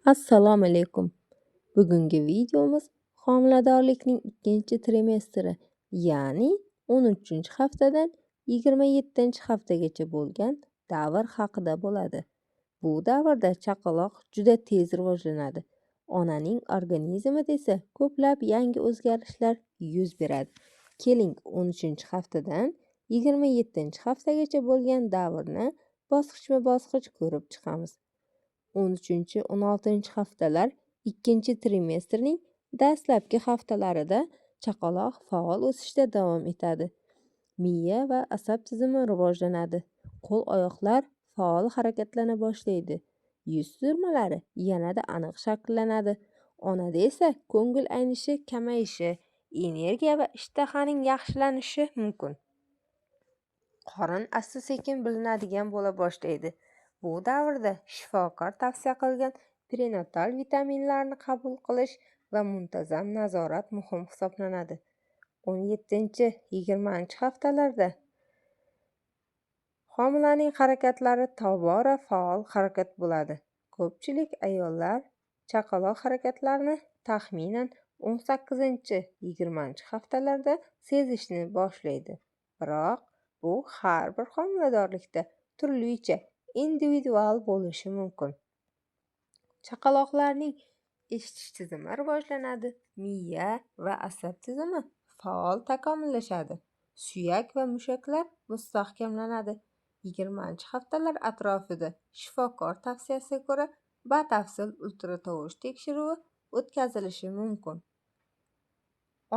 Assalomu alaykum. Bugungi videomiz homiladorlikning ikkinchi trimestri, ya'ni 13-haftadan 27-haftagacha bo'lgan davr haqida bo'ladi. Bu davrda chaqaloq juda tez rivojlanadi. Onaning organizmida esa ko'plab yangi o'zgarishlar yuz beradi. Keling, 13-haftadan 27-haftagacha bo'lgan davrni bosqichma-bosqich ko'rib chiqamiz. 13-16 haftalar ikkinchi trimestrning dastlabki haftalarida chaqaloq faol o'sishda davom etadi. Miya va asab tizimi rivojlanadi. Qo'l-oyoqlar faol harakatlana boshlaydi. Yuz tuzilmalari yanada aniq shakllanadi. Onada esa ko'ngil aynishi kamayishi, energiya va ishtahaning yaxshilanishi mumkin. Qorin asta-sekin bilinadigan bo'la boshlaydi. Bu davrda shifokor tavsiya qilgan prenatal vitaminlarni qabul qilish va muntazam nazorat muhim hisoblanadi. 17-20 haftalarda homilaning harakatlari tobora faol harakat bo'ladi. Ko'pchilik ayollar chaqaloq harakatlarini taxminan 18-20 haftalarda sezishni boshlaydi. Biroq bu har bir homiladorlikda turlicha individual bo'lishi mumkin. Chaqaloqlarning eshitish tizimi rivojlanadi, miya va asab tizimi faol takomillashadi, suyak va mushaklar mustahkamlanadi. 20-haftalar atrofida shifokor tavsiyasiga ko'ra batafsil ultratovush tekshiruvi o'tkazilishi mumkin.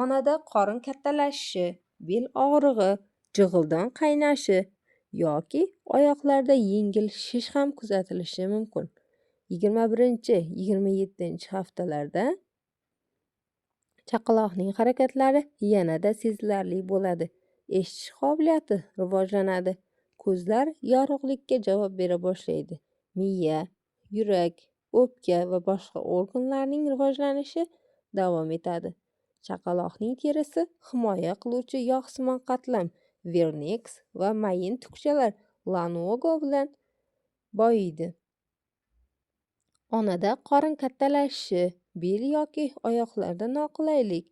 Onada qorin kattalashishi, bel og'rig'i, jig'ildon qaynashi yoki oyoqlarda yengil shish ham kuzatilishi mumkin. 21-27 haftalarda chaqaloqning harakatlari yanada sezilarli bo'ladi. Eshitish qobiliyati rivojlanadi. Ko'zlar yorug'likka javob bera boshlaydi. Miya, yurak, o'pka va boshqa organlarning rivojlanishi davom etadi. Chaqaloqning terisi himoya qiluvchi yog'simon qatlam, vernix va mayin tukchalar lanugo bilan boyiydi. Onada qorin kattalashishi, bel yoki oyoqlarda noqulaylik,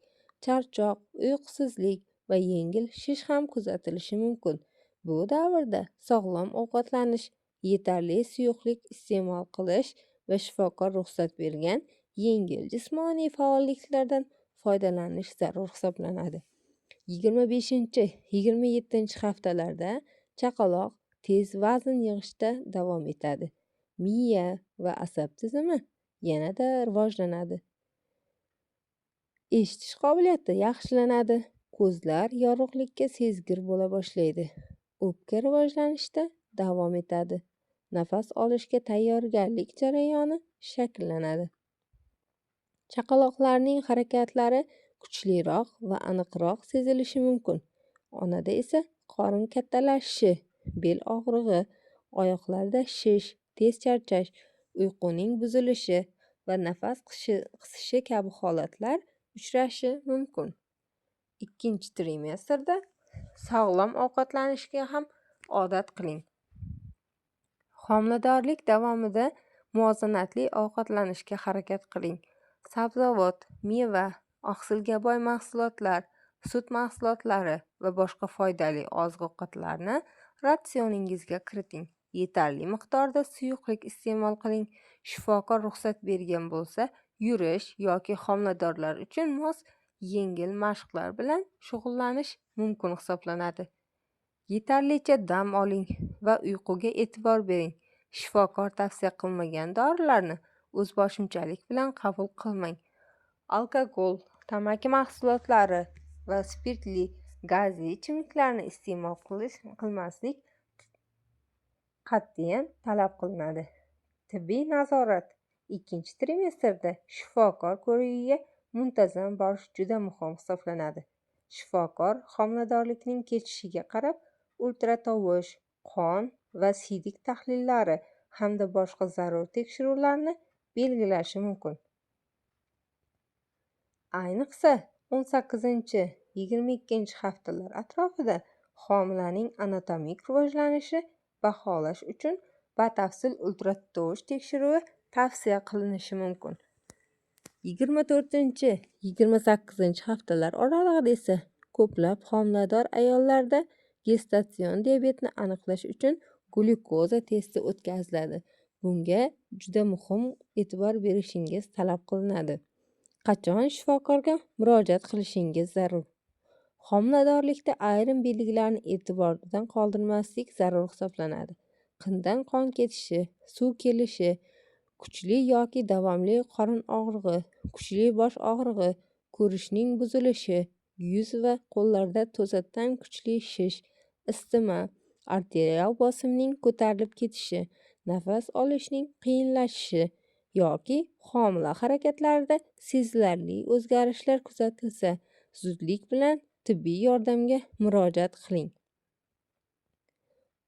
charchoq, uyqusizlik va yengil shish ham kuzatilishi mumkin. Bu davrda sog'lom ovqatlanish, yetarli suyuqlik iste'mol qilish va shifokor ruxsat bergan yengil jismoniy faolliklardan foydalanish zarur hisoblanadi. 25-27 haftalarda chaqaloq tez vazn yig'ishda davom etadi. Miya va asab tizimi yanada rivojlanadi. Eshitish qobiliyati yaxshilanadi. Ko'zlar yorug'likka sezgir bo'la boshlaydi. O'pka rivojlanishda davom etadi. Nafas olishga tayyorgarlik jarayoni shakllanadi. Chaqaloqlarning harakatlari kuchliroq va aniqroq sezilishi mumkin. Onada esa qorin kattalashishi, bel og'rig'i, oyoqlarda shish, tez charchash, uyquning buzilishi va nafas qisishi kabi holatlar uchrashi mumkin. Ikkinchi trimestrda sog'lom ovqatlanishga ham odat qiling. Homiladorlik davomida muvozanatli ovqatlanishga harakat qiling. Sabzavot, meva, oqsilga boy mahsulotlar, sut mahsulotlari va boshqa foydali oziq-ovqatlarni ratsioningizga kiriting. Yetarli miqdorda suyuqlik iste'mol qiling. Shifokor ruxsat bergan bo'lsa, yurish yoki homiladorlar uchun mos yengil mashqlar bilan shug'ullanish mumkin hisoblanadi. Yetarlicha dam oling va uyquga e'tibor bering. Shifokor tavsiya qilmagan dorilarni o'zboshimchalik bilan qabul qilmang. Alkogol, tamaki mahsulotlari va spirtli, gazli ichimliklarni iste'mol qilmaslik qat'iyan talab qilinadi. Tibbiy nazorat. Ikkinchi trimestrda shifokor ko'rigiga muntazam borish juda muhim hisoblanadi. Shifokor homiladorlikning kechishiga qarab ultratovush, qon va siydik tahlillari hamda boshqa zarur tekshiruvlarni belgilashi mumkin. Ayniqsa 18-22 haftalar atrofida homilaning anatomik rivojlanishi baholash uchun batafsil ultratovush tekshiruvi tavsiya qilinishi mumkin. 24-28 haftalar oralig'ida esa ko'plab homilador ayollarda gestatsion diabetni aniqlash uchun glyukoza testi o'tkaziladi. Bunga juda muhim e'tibor berishingiz talab qilinadi. Qachon shifokorga murojaat qilishingiz zarur? Homiladorlikda ayrim belgilarni e'tibordan qoldirmaslik zarur hisoblanadi. Qindan qon ketishi, suv kelishi, kuchli yoki davomli qorin og'rig'i, kuchli bosh og'rig'i, ko'rishning buzilishi, yuz va qo'llarda to'satdan kuchli shish, isitma, arterial bosimning ko'tarilib ketishi, nafas olishning qiyinlashishi yoki homila harakatlarida sezilarli o'zgarishlar kuzatilsa, zudlik bilan tibbiy yordamga murojaat qiling.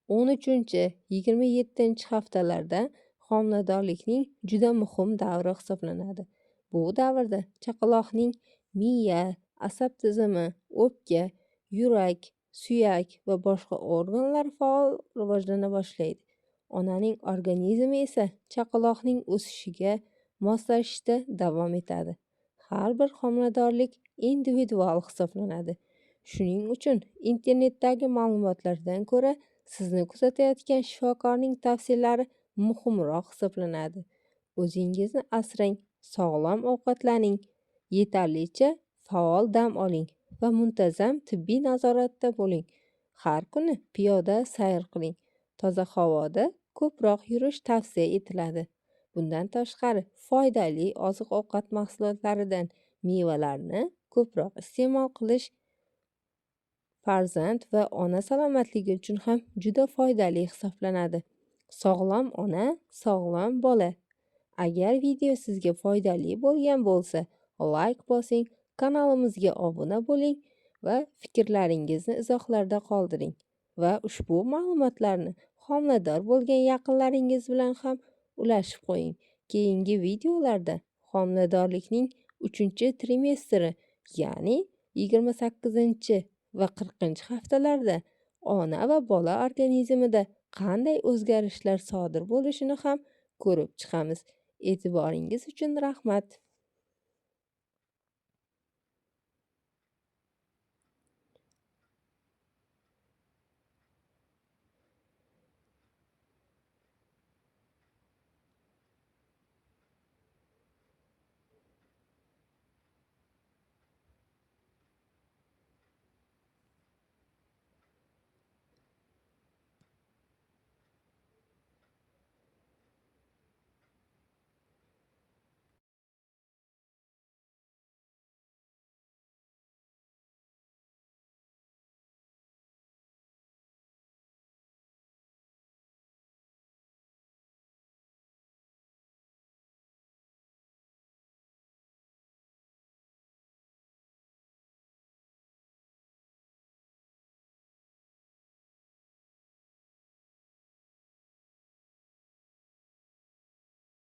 13-27 haftalarda homiladorlikning juda muhim davri hisoblanadi. Bu davrda chaqaloqning miya, asab tizimi, o'pka, yurak, suyak va boshqa organlar faol rivojlana boshlaydi. Onaning organizmi esa chaqaloqning o'sishiga moslashishda davom etadi. Har bir homiladorlik individual hisoblanadi. Shuning uchun internetdagi ma'lumotlardan ko'ra sizni kuzatayotgan shifokorning tavsiyalari muhimroq hisoblanadi. O'zingizni asrang, sog'lom ovqatlaning, yetarlicha faol dam oling va muntazam tibbiy nazoratda bo'ling. Har kuni piyoda sayr qiling. Toza havoda ko'proq yurish tavsiya etiladi. Bundan tashqari, foydali oziq-ovqat mahsulotlaridan mevalarni ko'proq iste'mol qilish farzand va ona salomatligi uchun ham juda foydali hisoblanadi. Sog'lom ona, sog'lom bola. Agar video sizga foydali bo'lgan bo'lsa, layk bosing, kanalimizga obuna bo'ling va fikrlaringizni izohlarda qoldiring va ushbu ma'lumotlarni homilador bo'lgan yaqinlaringiz bilan ham ulashib qo'ying. Keyingi videolarda homiladorlikning 3-trimestri, ya'ni 28 va 40 haftalarda ona va bola organizmida qanday o'zgarishlar sodir bo'lishini ham ko'rib chiqamiz. E'tiboringiz uchun rahmat.